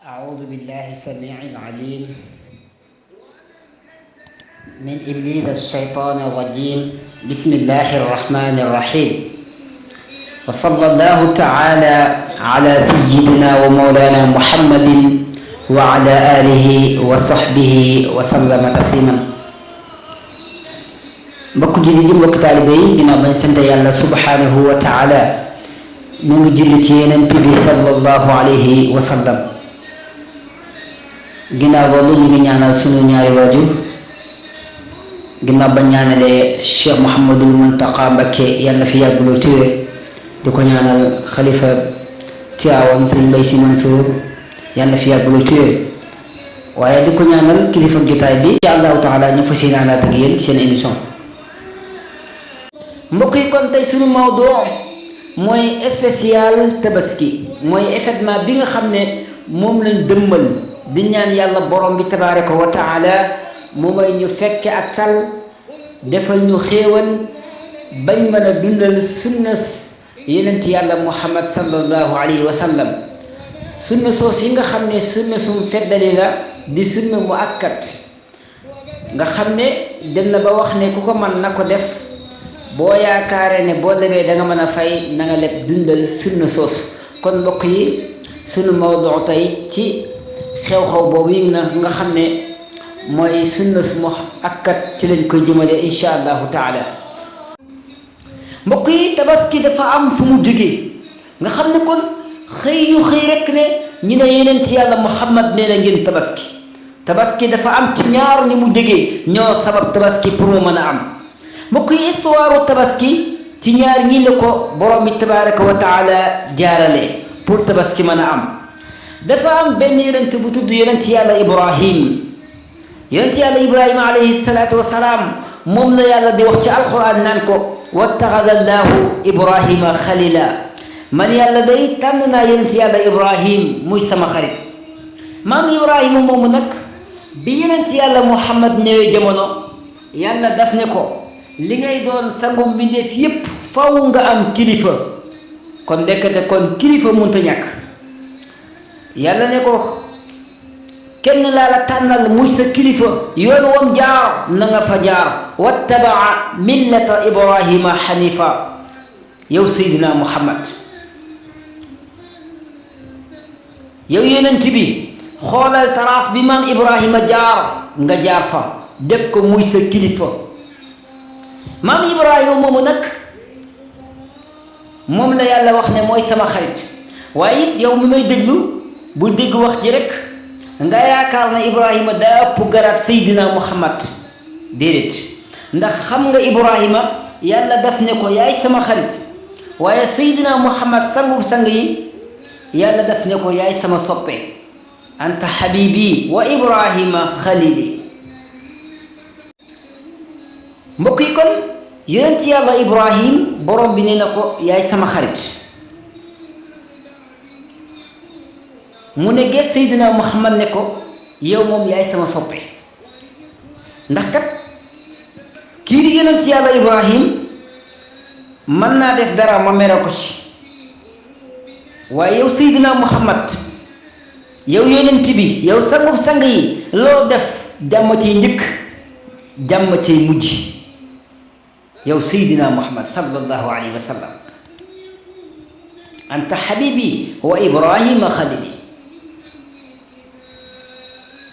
أعوذ بالله السميع العليم من إبليس الشيطان الرجيم بسم الله الرحمن الرحيم وصلى الله تعالى على سيدنا ومولانا محمد وعلى آله وصحبه وسلم تسليما mbokk julli ji mbokk taalibe yi ginnaaw bañ sant yàlla subhanahu wa taala ñu ngi julli ci yeneen bi sallallahu alayhi wa sallam ginnaaw loolu ñu ngi ñaanal sunu ñaari waajur ginnaaw ba ñaanalee Cheikh Mouhamadul Muntaqa Mbakke yàlla fi yàgguloo téwé di ko ñaanal xalifa Tiwaawan sëñ Mbay Si Mansuur yàlla fi yàgguloo téwé waaye di ko ñaanal kilifa jotaay bi insha allahu taala ñu fas yéene àndaat ak yéen seen émission mbokk yi kon tey suñu mawdu mooy spécial tabaski mooy événement bi nga xam ne moom lañ dëmmal di ñaan yàlla borom bi tabaraka wa taala mu may ñu fekke ak tal defal ñu xéewal bañ mën a dundal sunnas yenent yàlla muhammad sallallahu alayhi wa sallam sunna soos yi nga xam ne sunna sum feddali la di sunna mu akkat nga xam ne dem na ba wax ne ku ko man na ko def boo yaakaaree ne boo lebee da nga mën a fay na nga leb dundal sunna soos kon mbokk yi sunu mawdu tey ci xew-xew boobu yi nga xam ne mooy sunna mu akkat ci lañ koy jëmale insha allahu taala mbokk yi tabaski dafa am fu mu jógee nga xam ne kon xëy ñu xëy rekk ne ñu ne yeneen ci yàlla muhammad nee na ngeen tabaski dafa am ci ñaar ni mu jógee ñoo sabab tabaski pour mu mën a am mbokk yi histoire tabaski ci ñaar ñii la ko borom bi tabaraka wa taala jaarale pour tabaski mën a am dafa am benn yonent bu tudd yonent yàlla ibrahim alayhi salaatu wasalaam moom la yàlla di wax ci alquran naan ko wattaxada allahu ibrahima xalila man yàlla day tànn naa yonent yàlla ibrahim muy sama xarit maam ibrahima moomu nag bi yonent yàlla muhammad ñëwee jamono yàlla daf ne ko li ngay doon sangu mbindeef yépp faw nga am kilifa kon ndekkate kon kilifa munta ñàkk yàlla ne ko kenn laa la tànnal muy sa kilifa yoon wam jaar na nga fa jaar wattabaa millata ibrahima xanifa yow seydina muhammad yow yonent bi xoolal taraas bi maam ibrahima jaar nga jaar fa def ko muy sa kilifa maam ibrahima moomu nag moom la yàlla wax ne mooy sama xarit waaye it yow mi may déglu bul dégg wax ji rek nga yaakaar na ibrahima daa ëpp garaat seydina muhammad déedéet ndax xam nga ibrahima yàlla daf ne ko yaay sama xarit waaye seydina muhammad sangub sang yi yàlla daf ne ko yaay sama soppe anta habibi wa ibrahima xalili mbokk yi kon yonent yàlla ibrahim borom bi nee na ko yaay sama xarit mu ne gees seydina muhammad ne ko yow moom yaay sama soppe ndax kat kii di yonent yàlla ibrahim mën naa def dara ma mere ko ci waaye yow seydina muhammad yow yonent bi yow sangub sang yi loo def jàmm ciy njëkk jàmm ciy mujj yow seydina muhammad sallallahu alayhi wa sallam anta habibi wa ibrahima xalili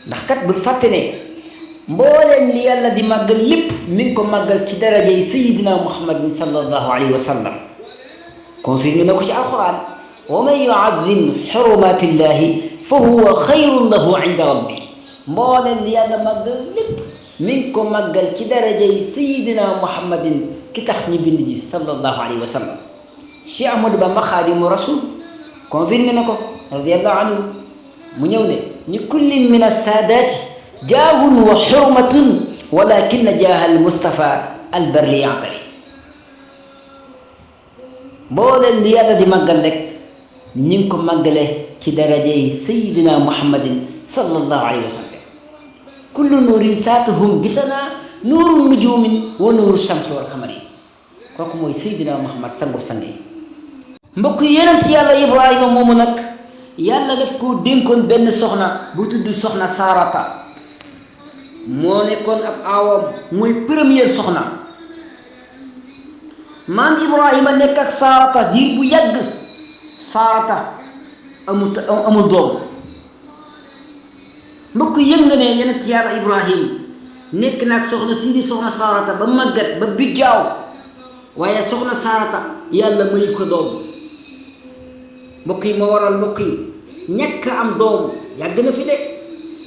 ndax kat bul fàtte ne mbooleem li yàlla di màggal lépp mi ngi ko màggal ci darajey seydina muhammadin sallallahu alayhi wa sallam confirmé na ko ci alquran wa man yuazim xurumatillahi fa huwa xayrun lahu inda rabbi mbooleem li yàlla màggal lépp mi ngi ko màggal ci darajey sayidina muhammadin ki tax ñu bind ji sallallahu alayhi wa sallam Cheikh Ahmadou Bamba Xaadimu Rasul confirmé na ko radiallahu anhu mu ñëw ne ni kullin min assaadaati jaahun wa xurmatun walakin jaaha al mustafa al barri yaqari mbooleen li yàlla di màggal rek ñi ngi ko màggale ci darajey sayidina muhammadin sallallahu alayhi wa sallam kullu nuurin saatuhum bisana nuuru nujuumin wa nuuru shamsi wal xamari kooku mooy seydina muhammad sangub sang yi mbokk yonent yàlla ibrahima moomu nag yàlla daf ko dénkoon benn soxna bu tudd soxna Saarata moo nekkoon ab aawam mooy première soxna maam Ibrahima nekk ak Saarata diir bu yàgg Saarata amul doom mbokk yëg nga ne yonent yàlla Ibrahim nekk na ak soxna sii di soxna Saarata ba màggat ba bijjaaw waaye soxna Saarata yàlla mayu ko doom mbokk yi moo waral mbokk yi ñàkk am doom yàgg na fi de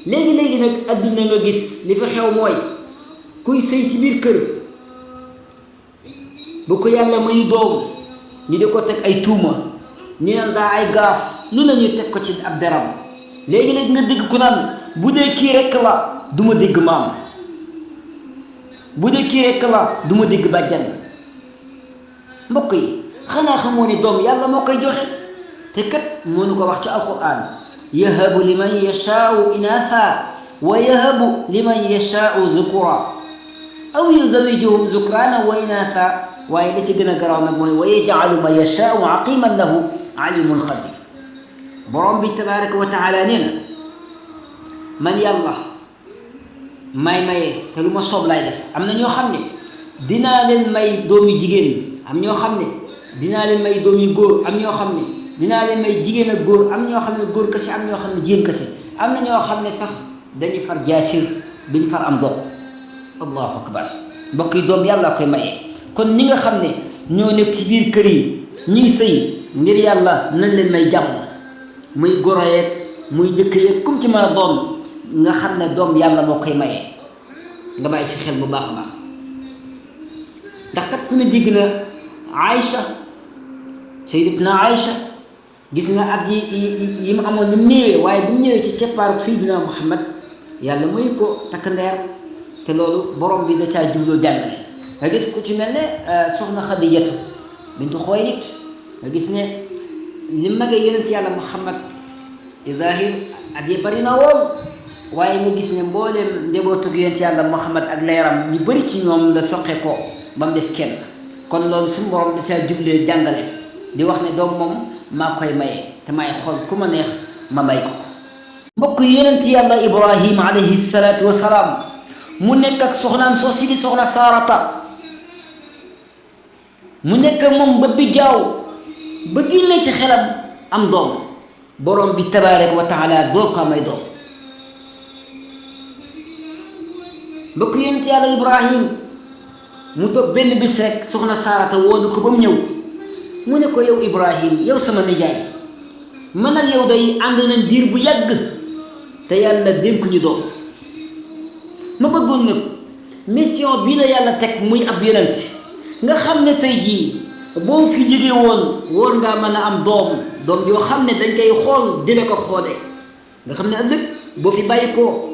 léegi nag adduna nga gis li fa xew mooy kuy sëy ci biir kër bu ko yàlla mayu doom ñu di ko teg ay tuuma ñu naan daa ay gaaf lu ne ñu teg ko ci ab deram léegi nga dégg ku naan bu dee kii rekk la du ma dégg maam bu dee kii rekk la du ma dégg bàjjan mbokk yi xanaa xamoo ni doom yàlla moo koy joxe te kat moo nu ko wax ci alquran yahabu liman yashaau inatha wa yahabu liman yashaau zukura aw yuzawijuhum zukrana wa inatha waaye li ci gën a garaaw nag mooy wa yajcalu man yashaau aqiman lahu alimul xabir borom bi tabaraka wa taala nee na man yàlla may maye te lu ma soob laay def am na ñoo xam ne dinaa leen may doom yu jigéen am ñoo xam ne dinaa leen may doom yu góor am ñoo xam ne dinaa leen may jigéen ak góor am ñoo xam ne góor kese am ñoo xam ne jigéen kese am na ñoo xam ne sax dañuy far jaasir duñ far am doom allahu akbar mbokk yi doom yàlla koy maye kon ñi nga xam ne ñoo nekk ci biir kër yi ñuy sëy ngir yàlla nañ leen may jàmm muy goro yeeg muy jëkk yeeg comme ci mën a doon nga xam ne doom yàlla moo koy maye nga bàyyi ci xel bu baax a baax ndax kat ku ne dégg na Aïcha sayyidatuna Aïcha gis nga at yi mu amoon ni mu néewee waaye bu mu ñëwee ci keppaaru Sayyidina Muhammad yàlla muy ko takk ndeer te loolu borom bi da caa jubloo jàngale nga gis ku ci mel ne soxna Xadijatu bintu Xuwaylid nga gis ne ni magee yonent yàlla Muhammad zahir at yi bari na woon waaye nga gis ne mbooleem njabootug yonent yàlla Muhammad ak leeram ñu bëri ci ñoom la soqe ko ba mu des kenn kon loolu suñu borom da caa jublee jàngale di wax ne doom moom maa koy maye te may xool ku ma neex ma may ko mbokk yonent yàlla Ibrahim alayhi salaatu wa salaam mu nekk ak soxnaam soo si di soxna Saarata mu nekk moom ba bijjaaw ba génne ci xelam am doom borom bi tabaaraka wa taala doo ko may doom mbokk yonent yàlla Ibrahim mu toog benn bis rek soxna Saarata woonu ko ba mu ñëw mu ne ko yow Ibrahim yow sama nijaay man ak yow day ànd nañ diir bu yàgg te yàlla dénk ñu doom ma bëggoon nag mission bii la yàlla teg muy ab yonent nga xam ne tey jii boo fi jógee woon war ngaa mën a am doom yoo xam ne dañ koy xool di la ko xoole nga xam ne ëllëg boo fi bàyyi ko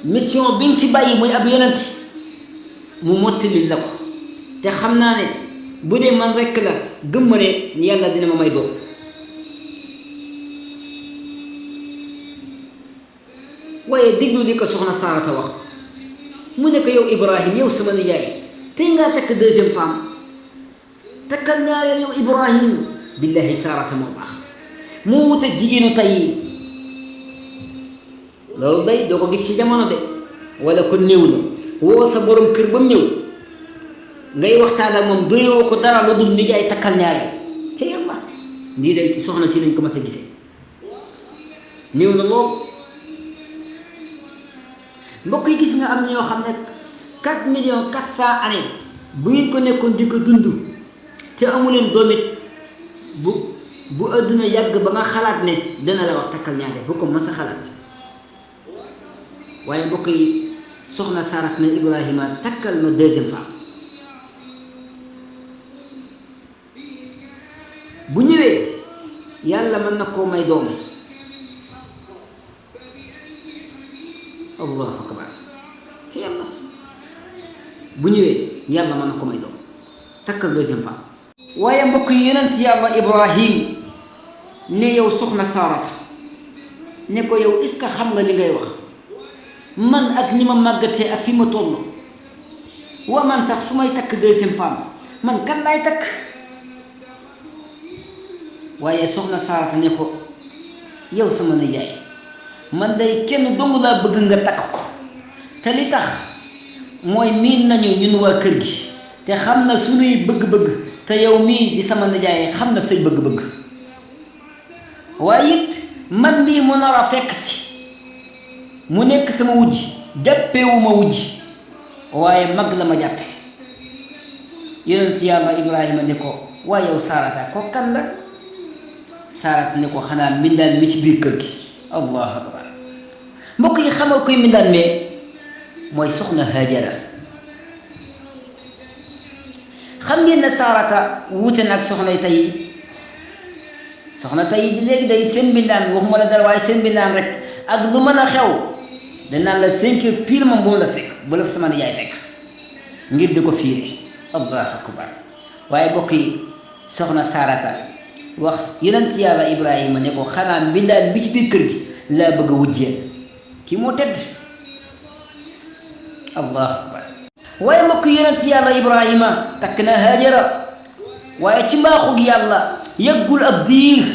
mission bi nga fi bàyyi muy ab yonent mu mottali la ko te xam naa ne bu dee man rekk la gëm ma ne yàlla dina ma may doom waaye déglu li ko soxna Saarata wax mu ne ko yow Ibrahim yow sama nijaay tey ngaa takk deuxième femme takkal ñaareel yow Ibrahim billahi Saarata moo baax moo wute jigéenu tey yi loolu day doo ko gis ci jamono de wala ko néew na woo sa borom kër ba mu ñëw ngay waxtaan ak moom doyoo ko dara lu dul nijaay takkal ñaareel te yàlla lii day soxna si lañ ko mas a gisee néew na lool mbokk yi gis nga am na ñoo xam ne 4 millions 400 années bu ngeen ko nekkoon di ko dund te amuleen doom it bu àdduna yàgg ba nga xalaat ne dana la wax takkal ñaareel bu ko mas a xalaat waaye mbokk yi soxna Saarata ne Ibrahima takkal ma deuxième femme bu ñëwee yàlla mën na koo may doom allahu akbar te yàlla bu ñëwee yàlla mën na ko may doom takkal deuxième femme waaye mbokk yi yonent yàlla Ibrahim ne yow soxna Saarata ne ko yow est-ce que xam nga li ngay wax man ak ni ma màggatee ak fi ma toll waa man sax su may takk deuxième femme man kan laay takk waaye soxna Saarata ne ko yow sama nijaay man day kenn dong laa bëgg nga takk ko te li tax mooy miin nañu ñun waa kër gi te xam na suñuy bëgg-bëgg te yow mii di sama nijaay xam na say bëgg-bëgg waaye it man mii mu nar a fekk si mu nekk sama wujj jàppewuma wujj waaye mag la ma jàppe yonent yàlla Ibrahima ne ko waaye yow Saarata ko kan la Saarata ne ko xanaa mbindaan mi ci biir kër gi allahu akbar mbokk yi xamal koy mbindaan mee mooy soxna Hajara xam ngeen ne Saarata wuute na ak soxna tey léegi day seen mbindaan waxuma la dara waaye seen mbindaan rek ak lu mën a xew danaan la 5 heures pile moom bu mu la fekk ba la sama nijaay fekk ngir di ko fiire allahu akbar waaye mbokk yi soxna Saarata wax yonent yàlla Ibrahima ne ko xanaa mbindaan bi ci biir kër gi laa bëgg a wujjee kii moo tedd allahu akbar waaye mbokk yonent yàlla Ibrahima takk na Hajara waaye ci mbaaxug yàlla yëggul ab diir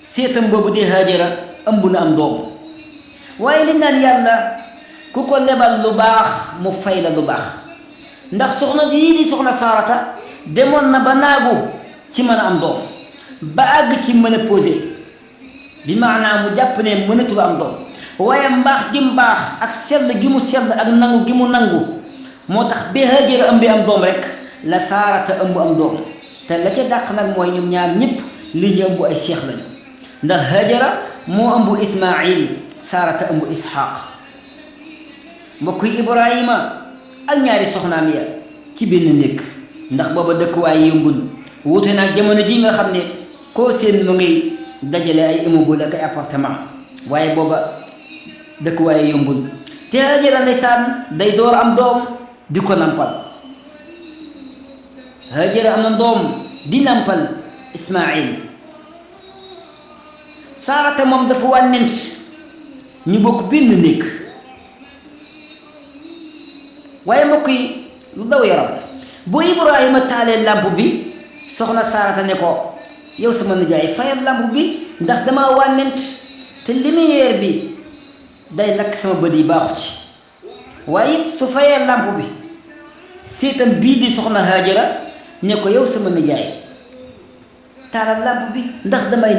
seetam boobu di Hajara ëmb na am doom waaye li naan yàlla ku ko lebal lu baax mu fay la lu baax ndax soxna yii di soxna Saarata demoon na ba naagu ci mën a am doom ba àgg ci ménopause bi maanaam mu jàpp ne mënatul am doom waaye mbaax gi mbaax ak sell gi mu sell ak nangu gi mu nangu moo tax ba Hajara ëmb am doom rek la Saarata ëmb am doom te la ca dàq nag mooy ñoom ñaar ñëpp li ñu ëmb ay seex lañu ndax Hajara moo ëmb Ismaayil Saarata ëmb Isxaaq mbokk yi Ibrahima ak ñaari soxnaam ya ci benn néeg ndax booba dëkkuwaay yombul wuute naag jamono ji nga xam ne koo seen mu ngi dajale ay immeuble ak ay appartement waaye booba dëkkuwaay yombul te Hajara ndeysaan day door am doom di ko nampal Hajara am na doom di nampal Ismaayil Saarata moom dafa wànnent ñu bokk benn néeg waaye mbokk yi lu daw yaram bu Ibrahima taalee lamp bi soxna Saarata ne ko yow sama nijaay fayal lamp bi ndax dama wànnent te lumière bi day lakk sama bët yi baaxu ci waaye su fayee lamp bi seetam bii di soxna Hajara ne ko yow sama nijaay taalal lamp bi ndax damay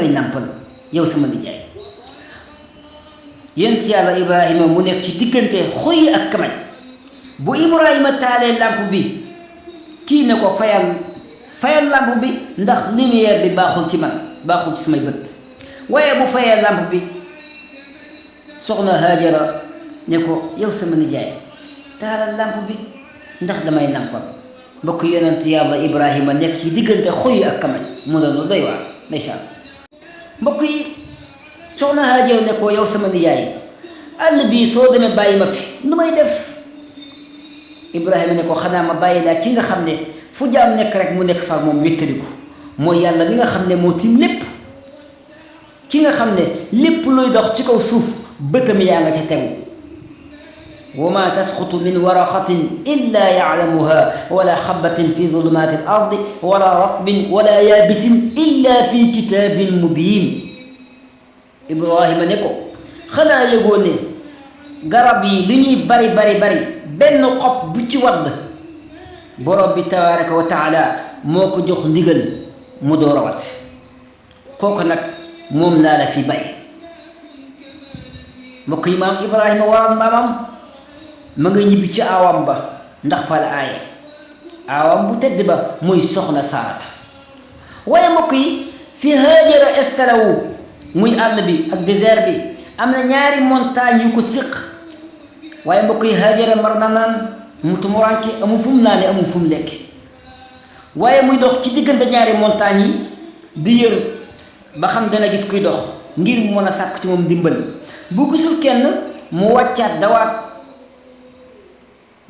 nampal yow sama nijaay yent yàlla Ibrahima mu nekk ci diggante xuy ak kamaj bu Ibrahima taalee lamp bi kii ne ko fayal lamp bi ndax lumière bi baaxul ci man baaxul ci samay bët waaye bu fayee lamp bi soxna Hajara ne ko yow sama nijaay taalal lamp bi ndax damay nampal mbokk yonent yàlla Ibrahima nekk ci diggante xuy ak kamaj mu doon lu doy waar ndeysaan mbokk yi soxna Hajara ne ko yow sama nijaay àll bii soo demee bàyyi ma fi nu may def Ibrahima ne ko xanaa ma bàyyi laa ki nga xam ne fu jaam nekk rek mu nekk fa moom wéttaliku mooy yàlla mi nga xam ne moo tiim lépp ki nga xam ne lépp luy dox ci kaw suuf bëtam yaa nga ca tegu wa ma tasqutu min waraqatin illa ya'lamuha wala xabatin fi zulumaati al ardi wala ratbin wala yaabisin illa fi kitaabin mubin Ibrahima ne ko xanaa yëgoo ne garab yi li ñuy bari benn xob bu ci wadd borom bi tabaraka wa taala moo ko jox ndigal mu door a wat kooku nag moom laa la fi bay mbokk yi maam Ibrahima waral maamam ma nga ñibbi ci aawam ba ndax fa la aaye aawam bu tedd ba muy soxna Saarata waaye mbokk yi fi Hajara estalawu muy àll bi ak désert bi am na ñaari montagne yu ko séq waaye mbokk yi Hajara mar na naan mu tumuranke amu fu mu naane amu fu mu lekk waaye muy dox ci diggante ñaari montagne yi di yër ba xam dana gis kuy dox ngir mu mën a sàkk ci moom dimbal bu gisul kenn mu wàccaat dawaat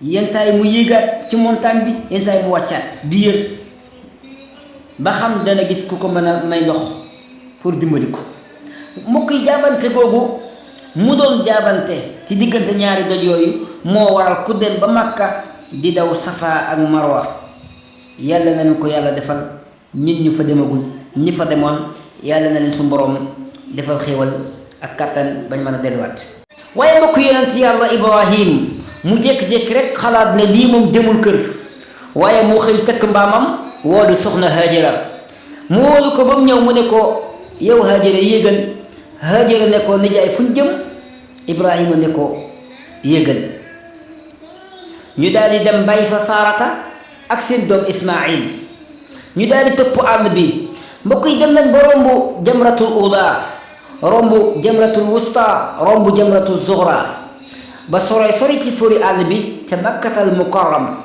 yenn saa yi mu yéegaat ci montagne bi yenn saa yi mu wàccaat di yër ba xam dana gis ku ko mën a may ndox pour dimbali ko mbokk yi jaabante googu mu doon jaabante ci diggante ñaari doj yooyu moo waral ku dem ba Makka di daw Safa ak Marwa yàlla na leen ko yàlla defal nit ñu fa demagul ñi fa demoon yàlla na leen su borom defal xéewal ak kattan bañ mën a delluwaat. waaye mbokk yonent yàlla Ibrahim mu jékki-jékki rek xalaat ne lii moom demul kër waaye mu xëy tëkk mbaamam woo di soxna Hajara mu wóolu ko ba mu ñëw mu ne ko yow Hajara yéegal. Hajara ne ko nijaay fuñ jëm Ibrahima ne ko yéegal ñu daal di dem bàyyi fa Saarata ak seen doom Ismaïl ñu daal di topp àll bi mbokk yi dem nañ ba romb jamratul ula romb jamratul wusta romb jamratul zuhra ba sori ci fori àll bi ca Makkatal Mukarram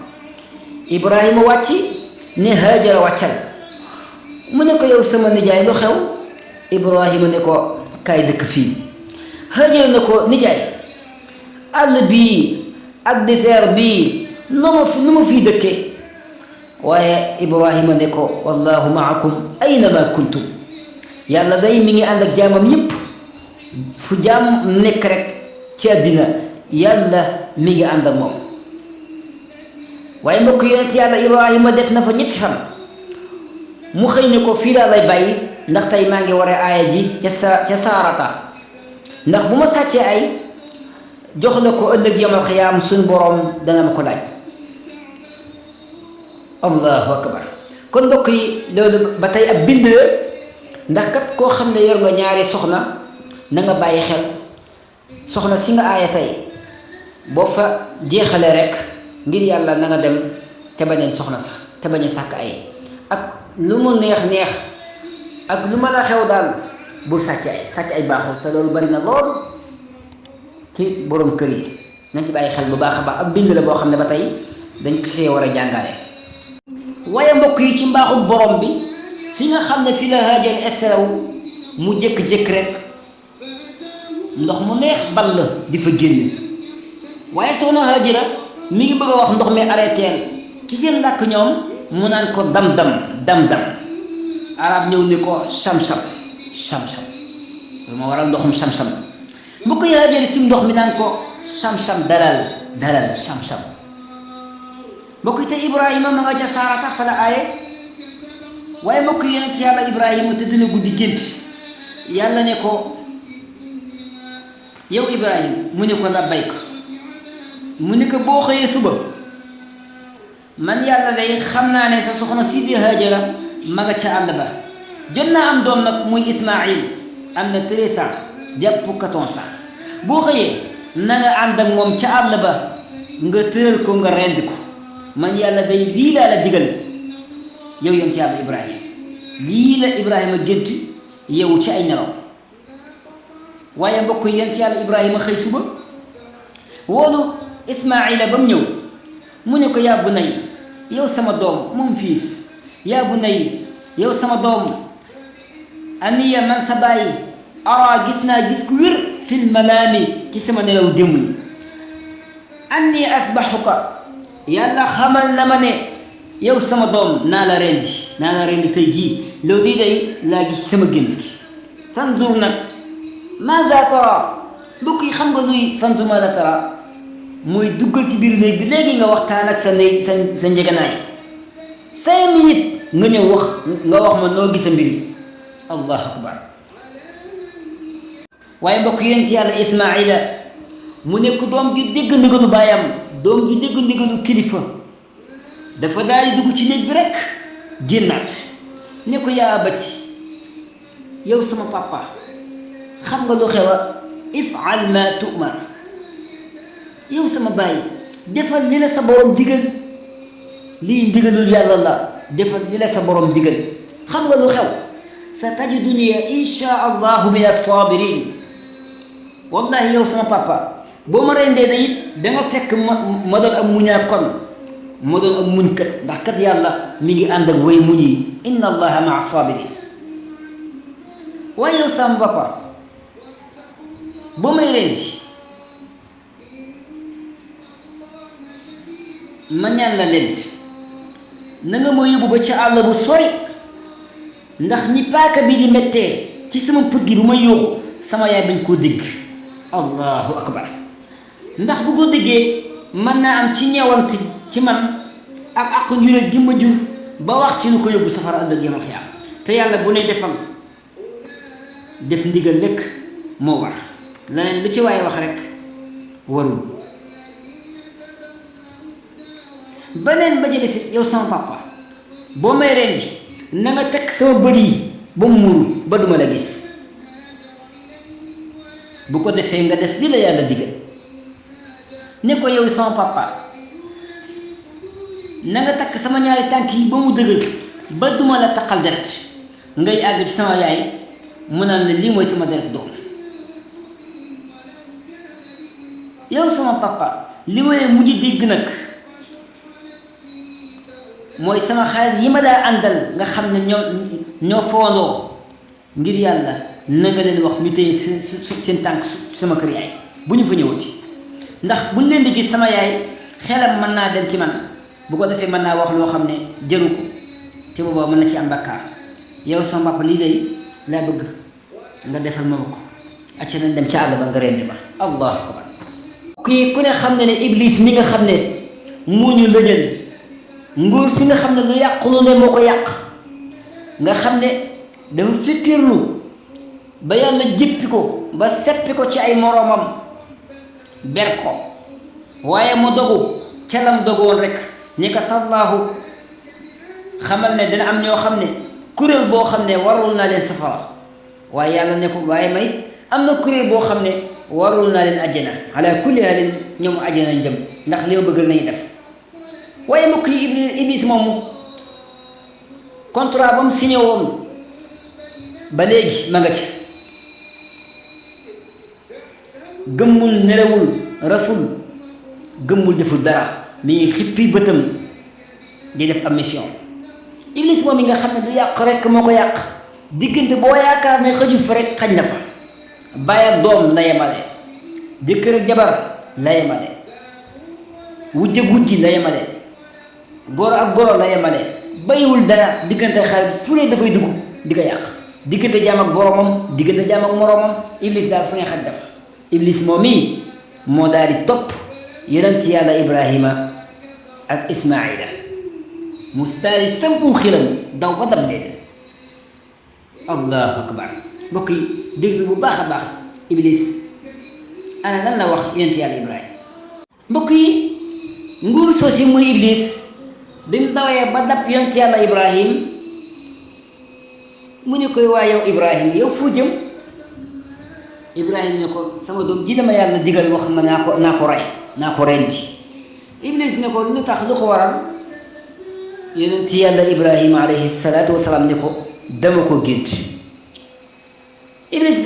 Ibrahima wàcc ne Hajara wàccal mu ne ko yow sama nijaay lu xew Ibrahima ne ko kaay dëkk fii Hajara ne ko nijaay àll bii ak désert bii nu ma fii dëkke waaye Ibrahima ne ko wallahu maakum aynama kuntum yàlla day mi ngi ànd ak jaamam ñëpp fu jaam nekk rek ci àddina yàlla mi ngi ànd ak moom waaye mbokk yonent yàlla Ibrahima def na fa ñetti fan mu xëy ne ko fii laa lay bàyyi ndax tey maa ngi waree aaya ji ca Saarata ndax bu ma sàccee ay jox la ko ëllëg yamal xiyaam suñ boroom dana ma ko laaj allahu akbar kon mbokk yi loolu ba tey ab bind la ndax kat koo xam ne yor nga ñaari soxna na nga bàyyi xel soxna si nga aaya tey boo fa jeexalee rek ngir yàlla na nga dem te beneen soxna sax te bañ a sàkk ay ak lu mu neex ak lu mën a xew daal bul sàcc ay baaxul te loolu bari na loolu ci borom kër yi nañ ci bàyyi xel bu baax a baax ab bind la boo xam ne ba tey dañ ko see war a jàngale. waaye mbokk yi ci mbaaxul borom bi fi nga xam ne fi la Haajar estaw mu jékki-jékki rek ndox mu neex ball di fa génn waaye soxna Haajara mi ngi bëgg a wax ndox mi arrêteel ci seen làkk ñoom mu naan ko dam-dam arab ñëw ni ko sam-sam loolu moo waral ndoxum sam-sam mbokk yi Haajara ci ndox mi naan ko sam-sam dalal sam-sam mbokk yi te Ibrahima ma nga ca Saarata fa la aaye waaye mbokk yi yonent yàlla Ibrahima te dina guddi gént yàlla ne ko yow Ibrahima mu ne ko labbayk mu ne ko boo xëyee suba man yàlla day xam naa ne sa soxna si di Haajara ma nga ca àll ba jot naa am doom nag muy Ismaïl am na 13 ans jàpp 14 ans boo xëyee na nga ànd ak moom ca àll ba nga tëral ko nga rendi ko man yàlla day lii laa la digal yow yonent yàlla Ibrahima lii la Ibrahima gént yow ci ay nelaw waaye mbokk yonent yàlla Ibrahima xëy suba woolu Ismaïla ba mu ñëw mu ne ko yaa bunay yow sama doom moom fiis yaa bunay yow sama doom aniya man sa bàyyi ara gis naa gis ku wér fil manaami ci sama nelaw démb yi anni asbaxuka yàlla xamal na ma ne yow sama doom naa la rendi tey jii loolu di day laa gis sama gént gi fanzur nag maza tara mbokk yi xam nga luy fanzur maza tara mooy duggal ci biir néeg bi léegi nga waxtaan ak sa njeganaay 5 minutes nga ñëw wax ma noo gisa mbir yi allahu akbar waaye mbokk yéen ci yàlla Ismaïla mu nekk doom ju dégg ndigalu baayam doom ju dégg ndigalu kilifa dafa daal di dugg ci néeg bi rek génnaat ne ko yaa abati yow sama papa xam nga lu xewa if'al ma tu'mar yow sama baay defal li la sa borom digal lii ndigalul yàlla la defal li la sa borom digal xam nga lu xew sa tajiduni insha allahu min as-sabirin wallahi yow sama papa boo ma rendee da it danga fekk ma doon am muñaa kon ma doon am muñ kat ndax kat yàlla mi ngi ànd ak way muñ yi inna allaha maa sabirin waaye yow sama papa boo may rendi ma ñaan la lent na nga ma yóbbu ba ci àll bu sori ndax ni paaka bi di mettee ci sama put gi bu ma yuuxu sama yaay bañ koo dégg allahu akbar ndax bu ko déggee mën naa am ci ñeewant ci man ak njureel gi ma jur ba wax ci lu ko yóbbu safara ëllëg yamal xiyaam te yàlla bu ne defal def ndigal lekk moo war leneen lu ci waaye wax rek warul. beneen ba ci desit yow sama papa boo may rendi na nga tekk sama bët yi ba mu muuru ba duma la gis bu ko defee nga def li la yàlla digal ne ko yow sama papa na nga takk sama ñaari tànk yi ba mu dëgër ba duma la taqal deret ngay àgg ci sama yaay mu naan la lii mooy sama deret doom. yow sama papa li ma leen mujj dégg nag mooy sama xarit yi ma daa àndal nga xam ne ñoo foondoo ngir yàlla na nga leen wax ñu téye seen tànk sama kër yaay bu ñu fa ñëwati ndax buñ leen di gis sama yaay xelam mën naa dem ci man bu ko defee mën naa wax loo xam ne jëru ko te boobaa mën na ci am bakkaar. yow sama papa lii day laa bëgg nga defal ma ko acca nañ dem ca àll ba nga rendi ma. allahu akbar. kii ku ne xam ne ne iblis mi nga xam ne moo ñu lëjal nguur si nga xam ne lu yàqu lu ne moo ko yàq nga xam ne dafa fittirlu ba yàlla jëppi ko ba seppi ko ci ay moroomam ber ko waaye mu dogu ca lam dogoon rek ñi ko sallaahu xamal ne dina am ñoo xam ne kuréel boo xam ne warul naa leen safara waaye yàlla ne ko waaye may am na kuréel boo xam ne warul naa leen àjjana ala kulli halin ñoom àjjana jëm ndax li ma bëgg nañu def. waaye mbokk yi iblis moomu contrat ba mu signé woon ba léegi ma nga ci gëmmul nelawul raful gëmmul deful dara mi ngi xippi bëtam di def am mission. iblis moom yi nga xam ne du yàq rek moo ko yàq diggante boo yaakaar ne xëju fa rek xaj na fa baay ak doom la yemale jëkkër ak jabar la yemale wujj ak wujji la yemale goro ak goro la yemale bayiwul dara diggante xarit fu ne dafay dugg di ko yàq diggante jaam ak boromam diggante jaam ak moroomam iblis daal fu ne xaj dafa. iblis moom mii moo daal di topp yonent yàlla Ibrahima ak Ismaila mu daal di sampum xiram daw ba dab leen. allahu akbar. mbokk yi déglu bu baax a baax iblis ana lan la wax yonent yàlla Ibrahima. mbokk yi nguur soosi muy iblis bi mu dawee ba dab yonent yàlla Ibrahim mu ne koy waa yow Ibrahim yow foo jëm. Ibrahim ne ko sama doom ji dama yàlla digal wax ma naa ko rey naa ko rendi. iblis ne ko lu tax lu ko waral yonent yàlla Ibrahima alayhi salaatu wasalaam ne ko dama ko gént. iblis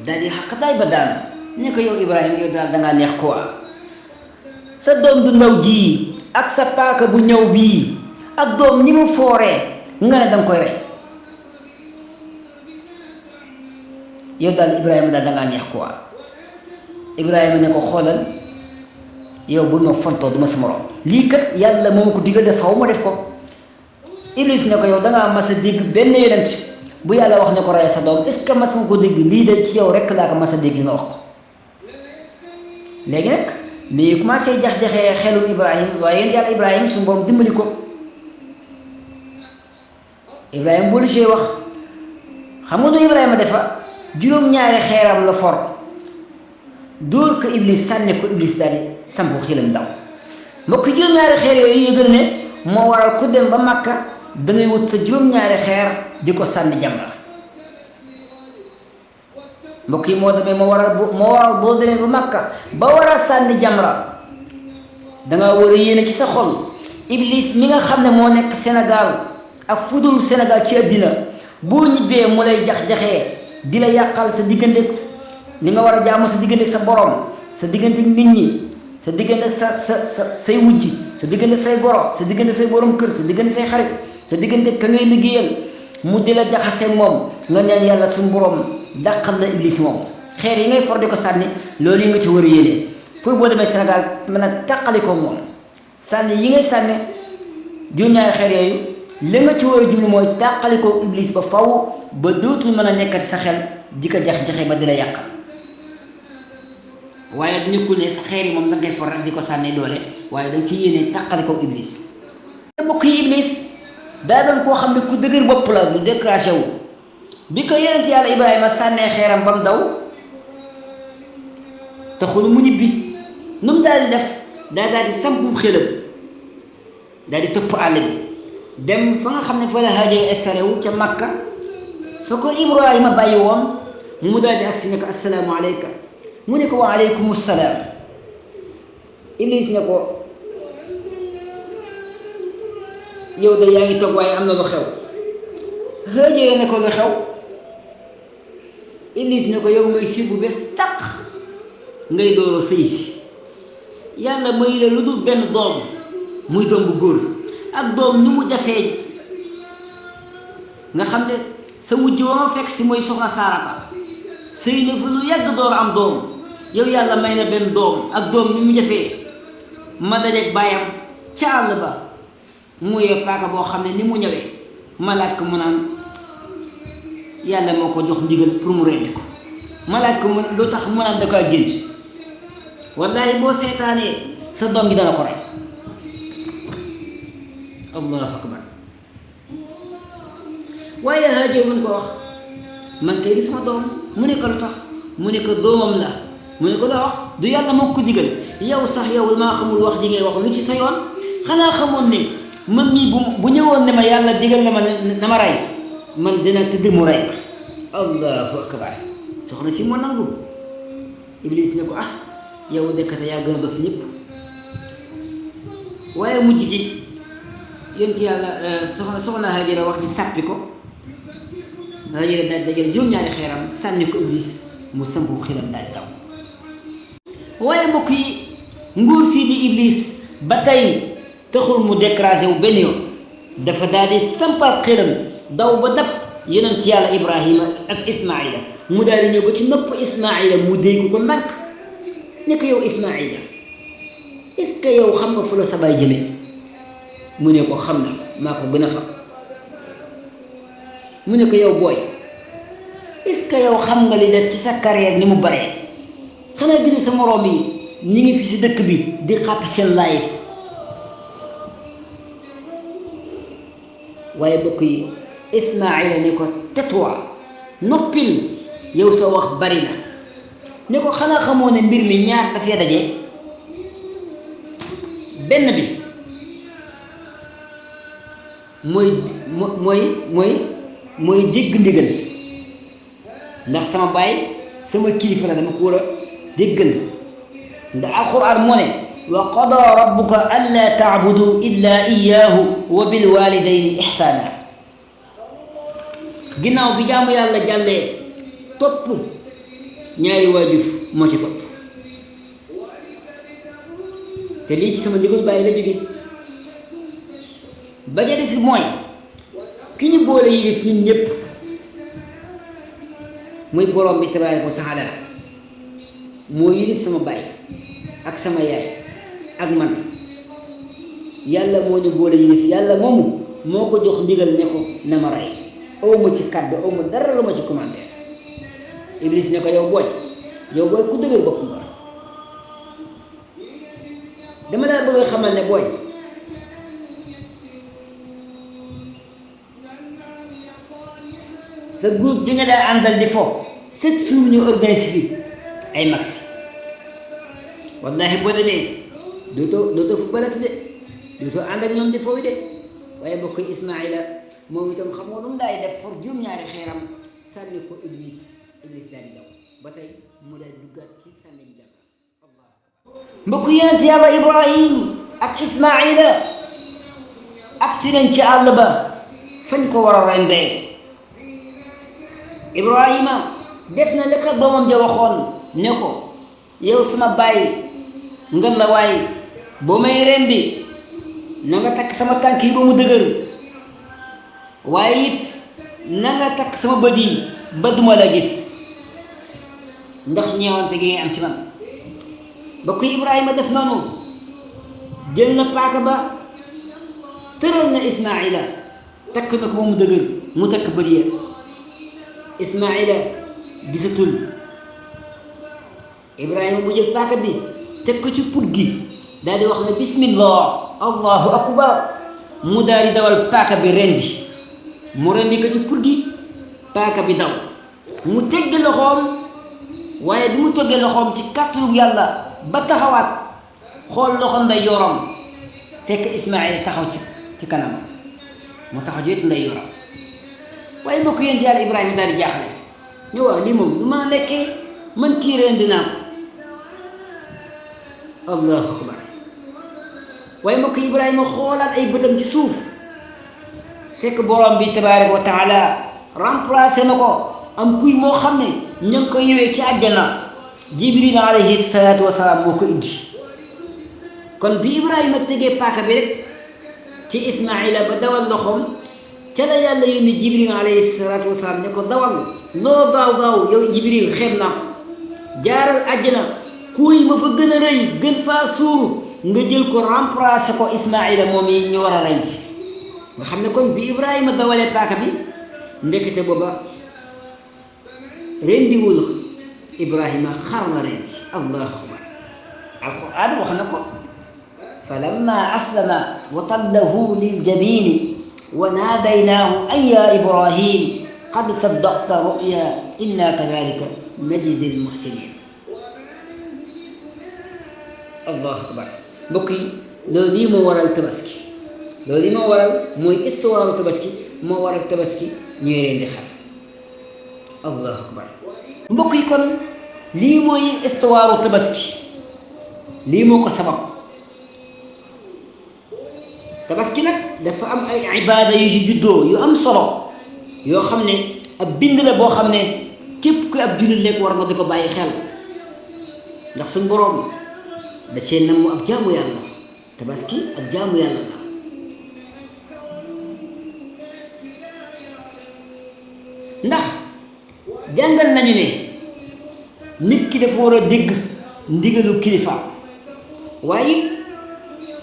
daal di xaqtaay ba daanu ne ko yow Ibrahima yow daal dangaa neex quoi sa doom du ndaw ji ak sa paaka bu ñëw bii ak doom ni mu fooree nga ne danga koy rey yow daal Ibrahima daal dangaa neex quoi. Ibrahima ne ko xoolal yow bul ma fontoo du ma sa morom lii kat yàlla moo ma ko digal def faw ma def ko. Iblis ne ko yow dangaa mas a dégg benn yonent bu yàlla wax ne ko rey sa doom est-ce que mas nga ko dégg lii de ci yow rek laa ko mas a dégg nga wax ko. léegi nag mi ngi commencé jax-jaxee xelum Ibrahima waaye yéen yàlla Ibrahima suñu borom dimbali ko. Ibrahima boolu ci wax xam nga nu Ibrahima defa juróom-ñaari xeeram la for dóor ko Iblis sànni ko Iblis daal di sampu xilam daw. mbokk juróom-ñaari xeer yooyu yëgal ne moo waral ku dem ba Makka da ngay wut sa juróom-ñaari xeer di ko sànni jamra. mbokk yi moo waral boo demee ba Makka ba war a sànni jamra danga war a yéene ci sa xol Iblis mi nga xam ne moo nekk Sénégal ak fudul Sénégal ci àddina boo ñibbee mu lay jax-jaxee di la yàqal sa diggante ak li nga war a jaamu sa diggante ak sa borom sa diggante ak nit ñi sa diggante ak say wujji sa diggante say goro sa diggante say borom kër sa diggante say xarit sa diggante ka ngay liggéeyal mu di la jaxasee moom nga neen yàlla suñu borom dàqal la Iblis moom xeer yi ngay for di ko sànni loolu yi nga ci war a yéene pour boo demee Sénégal mën a tàqali ko moom sànni yi ngay sànni juróom-ñaari xeer yooyu li nga ci war a jublu mooy tàqali ko Iblis ba faw ba dootul mën a nekkati sa xel di ko jax-jaxee ba di la yàqal. waaye nekkul ne xeer yi moom da ngay for rek di ko sànni doole waaye da nga ci yéene taqali ko iblis. te mbokk yi iblis daa doon koo xam ne ku dëgër bopp la lu découragé wu bi ko yonent yàlla Ibrahima sànnee xeeram ba mu daw taxul mu ñibbi nu mu daal di def daal di sampu xelam daal di topp àll bi dem fa nga xam ne fa la Haajar installé wu ca Makka fa ko Ibrahima bàyyi woon mu daal di agsi ne ko assalaamu aleyka mu ne ko wa aleykum salaam. Iblis ne ko yow de yaa ngi toog waaye am na lu xew. Haajar ne ko lu xew. Iblis ne ko yow ngay siir bu bees tàq ngay dooroo sëy si yàlla may la lu dul benn doom muy doom bu góor ak doom ni mu jafee nga xam ne sa wujj wa fekk si mooy soxna Saarata sëy na fa lu yàgg door am doom yow yàlla may la benn doom ak doom ni mu jafee ma dajeeg bàyyam ca àll ba mu yor paaka boo xam ne ni mu ñëwee ma laaj ko mu naan yàlla moo ko jox ndigal pour mu rendi ko ma laaj ko mu lu tax mu naan da kaa gént wallaahi boo seetaanee sa doom gi dana ko rey. allahu akbar. waaye Haajar mun ko wax man kay di sama doom mu ne ko lu tax mu ne ko doomam la mu ne ko la wax du yàlla moo ko digal yow sax yow maa xamul wax ji ngay wax lu ci sa yoon xanaa xamoon ne man mii bu ñëwoon ne ma yàlla digal na ma na ma rey man dina tëdd mu rey ma. allahu akbar. soxna si moo nangu. Iblis ne ko ah yow dëkkate yaa gën a dof ñëpp. waaye mujj gi yént yàlla soxna Haajar wax di sàppi ko Haajar daal dajale juróom-ñaari xeeram sànni ko Iblis mu sampu xelam daal daw. waaye mbokk yi nguur si di Iblis ba tey taxul mu découragé wu benn yoon dafa daal di sampal xelam daw ba dab yonent yàlla Ibrahima ak Ismaila mu daal di ñëw ba ci nopp Ismaila mu déy ko nag ne ko yow Ismaila est-ce que yow xam nga fu la sa baay jëme mu ne ko xam na maa ko gën a xam. mu ne ko yow booy est-ce que yow xam nga li def ci sa carrière ni mu baree xanaa ginu sa moroom yi ñi ngi fi si dëkk bi di xàppi seen life. waaye bokk yi Ismaila ne ko tais-toi noppil yow sa wax bari na ne ko xanaa xamoo ne mbir mi ñaar dafay daje benn bi mooy dégg ndigal ndax sama baay sama kilifa la dama ko war a déggal ndax alxuraan moo ne wa qadaa rabbuka allaa taabudu illa iyaahu wa bil walidayni ihsaana. ginnaaw bi jaamu yàlla jàllee topp ñaari waajur moo ci topp te lii ci sama ndigal bàyyi la jóge ba ja des mooy ki ñu boole yi def ñun ñëpp muy borom bi tabaaraka wa taala moo yilif sama baay ak sama yaay ak man yàlla moo ñu boole yilif yàlla moomu moo ko jox ndigal ne ko na ma rey awma ci kàddu awma dara lu ma ci commentaire. Iblis ne ko yow booy ku dëgër bopp nga dama laa bëgg a xamal ne booy sa groupe bi nga daa àndal di fo chaque jour ñu organise fi ay maxi wallahi boo demee dootoo fu balati de dootoo ànd ak ñoom di foofu de. waaye mbokk Ismaila moom itam xam nga lu mu daay def for juróom-ñaari xeeram sànni ko Iblis daal di daw ba tey mu daal duggaat ci sànni bi jàpp Allah. mbokk yonent yàlla Ibrahim ak Ismaila ak si nañ ci àll ba fañ ko war a rendee Ibrahima def na la ko doomam ja waxoon ne ko yow sama baay nga la waay boo may rendi na nga takk sama tànk yi ba mu dëgër waaye it na nga takk sama bët yi ba duma la gis ndax ñeewante gi ngay am ci man ba ko Ibrahima def noonu jël na paaka ba tëral na Ismaila takk na ko ba mu dëgër mu takk bët ya Ismaila gisatul Ibrahima mu jël paaka bi teg ko ci put gi daal di wax ne bismillah allahu akbar mu daal di dawal paaka bi rendi mu rendi ko ci put gi paaka bi daw mu teggi loxoom waaye bi mu toggee loxoom ci kàttanu yàlla ba taxawaat xool loxo ndeyjooram fekk Ismaïla taxaw ci kanam mu taxaw ci wetu ndeyjooram waaye mbokk yéen ci yàlla Ibrahima daal di jaaxle ñu waaw lii moom lu ma nekkee man kii rendi naa ko allahu akbar waaye mbokk Ibrahima xoolaat ay bëtam ci suuf fekk borom bi tabaaraka wa taala remplacé na ko am kuy moo xam ne ña ngi koy ñëwee ci àjjana Jibril alayhi salaatu wa salaam moo ko indi kon bi Ibrahima tegee paaka bi rek ci Ismaïla ba dawal loxoom ca la yàlla yónni Jibril alayhi salaatu wa salaam ne ko dawal loo gaaw gaaw yow Jibril xeeb naa ko jaaral àjjana kuy ma fa gën a rëy gën faa suuru nga jël ko remplacer ko Ismaïla moom yi ñu war a rendi nga xam ne kon bi Ibrahima dawalee paaka bi ndekete booba rendiwul Ibrahima xar la rendi allahu akbar alquran wax na ko falamma aslama wa tallahu liljabini wa naadaynaahu an ya Ibrahim qad saddaqta ruya inna kadalika najzi almuhsinin allahu akbar mbokk yi loolu lii moo waral tabaski loolu lii moo waral mooy histoire tabaski moo waral tabaski ñuy rendi xar allahu akbar mbokk yi kon lii mooy histoire tabaski lii moo ko sabab tabaski nag dafa am ay ibaada yu ci juddoo yu am solo yoo xam ne ab bind la boo xam ne képp ku ab jullit lekk war nga di ko bàyyi xel ndax suñ boroom da cee namm ak jaamu yàlla tabaski ak jaamu yàlla la ndax jàngal nañu ne nit ki dafa war a dégg ndigalu kilifa waaye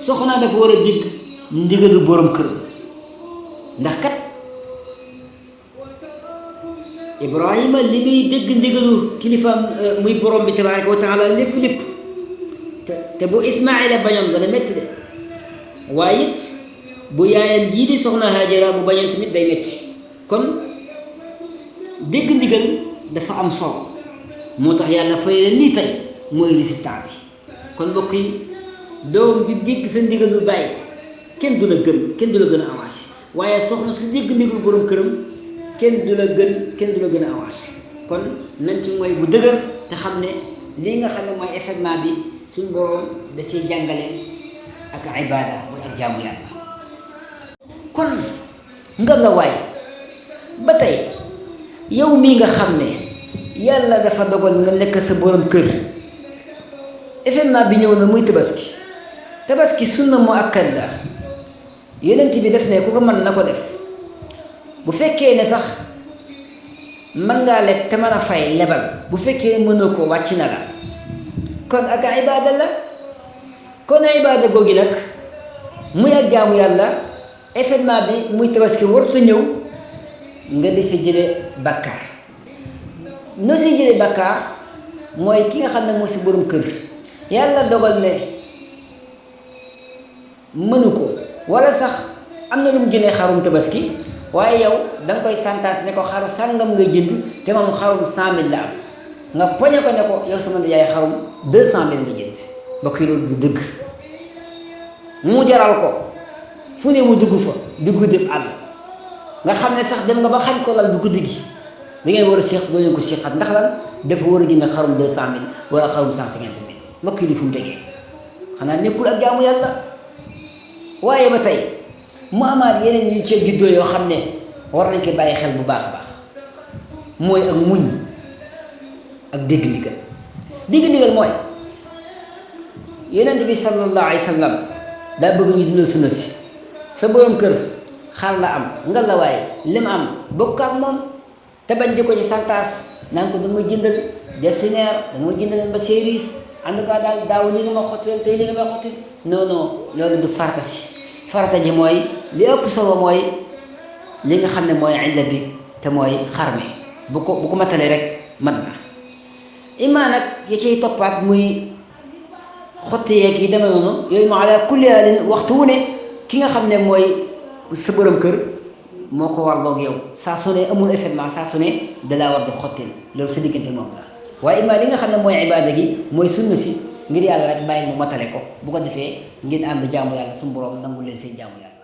soxna dafa war a dégg ndigalu borom kër ndax kat Ibrahima li muy dégg ndigalu kilifaam muy borom bi tabaaraka wa taala lépp te bu Ismaïla bañoon dana métti de waaye it bu yaayam jii di soxna Hajara bu bañoon tamit day métti kon dégg ndigal dafa am solo moo tax yàlla fay leen lii tey mooy résultat bi kon mbokk yi doom ju dégg sa ndigalu bàyyi kenn du la gën a avancé waaye soxna su dégg ndigalu borom këram kenn du la gën a avancé kon nañ ci mooy bu dëgër te xam ne lii nga xam ne mooy événement bi suñ boroom da ciy jàngale ak ibaada mooy ak jaamu yàlla kon nga la waay ba tey yow mii nga xam ne yàlla dafa dogal nga nekk sa borom kër événement bi ñëw na muy tabaski sunna mu akkad la yonent bi def ne ku ko mën na ko def bu fekkee ne sax mën ngaa leb te mën a fay lebal bu fekkee mënoo ko wàcc na la kon ak ibaada la kon ibaada googi nag muy ak jaamu yàlla événement bi muy tabaski warut a ñëw nga di si jële bàkkaar noo si jële bàkkaar mooy ki nga xam ne moo si borom kër yàlla dogal ne mënu ko wala sax am na lu mu jëlee xarum tabaski waaye yow danga koy santaas ne ko xaru sàngam ngay jënd te moom xarum 100 000 la am nga poñe ko ne ko yow sama yaay xarum 200 000 nga jënd mbokk yi loolu du dëgg mu jaral ko fu ne mu dugg fa dugg dem àll nga xam ne sax dem nga ba xañ ko lal bu guddi gi da ngeen war a séq doo leen ko séqat ndax lan dafa war a jënd xarum 200 000 wala xarum 150 000 mbokk yi li fu mu tegee xanaa nekkul ak jaamu yàlla waaye ba tey mu amaat yeneen yu ci juddoo yoo xam ne war nañ ko bàyyi xel bu baax a baax mooy ak muñ ak dégg ndigal mooy yonent bi sallallahu alayhi wa sallam daa bëgg ñu dundal sunna si sa borom kër xar la am nga la waaye li mu am bokk ak moom te bañ di ko ci santaas naan ko dama jëndal desineer dama jëndal ba séeris en tout cas daal daaw li nga ma xottil tey li nga ma xottil non loolu du farata si farata ji mooy li ëpp solo mooy li nga xam ne mooy illa bi te mooy xar mi bu ko matalee rek mat na imaa nag ya cay toppaat muy xotti yeeg yi demee noonu yooyu ma ala kulli haalin waxtu wu ne ki nga xam ne mooy sa borom kër moo ko warloog yow saa su ne amul effectivement saa su ne dalaa war di xottil loolu sa diggante moom la waaye imaa li nga xam ne mooy ibaada gi mooy sunna si ngir yàlla rek bàyyi mu matale ko bu ko defee ngeen ànd jaamu yàlla suñu borom nangu leen seen jaamu yàlla